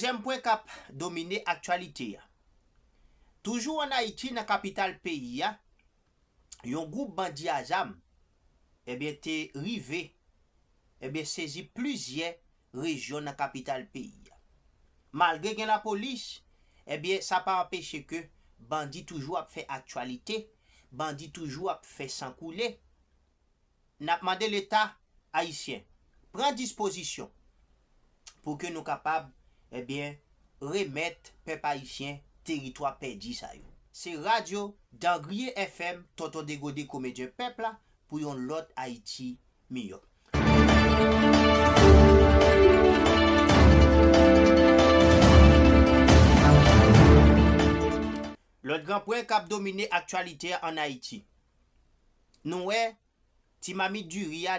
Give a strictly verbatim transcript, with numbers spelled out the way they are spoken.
Dezyèm pwen k ap domine aktyalite a. Toujou ann Ayiti, nan kapital peyi a, yon gwoup bandi a zam, ebyen, te rive, ebyen, sezi plizyè rejyon nan kapital peyi a. Malgre gen lapolis, ebyen, sa pa anpeche ke bandi toujou ap fè aktyalite, bandi toujou ap fè san koule. N ap mande Leta ayisyen pran dispozisyon pou ke nou kapab, ebyen, remèt pèp ayisyen teritwa pèdi sa yo. Se radyo Dangriye F M, Tonton Degode, komedyen pèp la, pou yon lòt Ayiti miyò. Lòt gran pwen k ap domine aktyalite a ann Ayiti. Nou wè, ti mamit diri a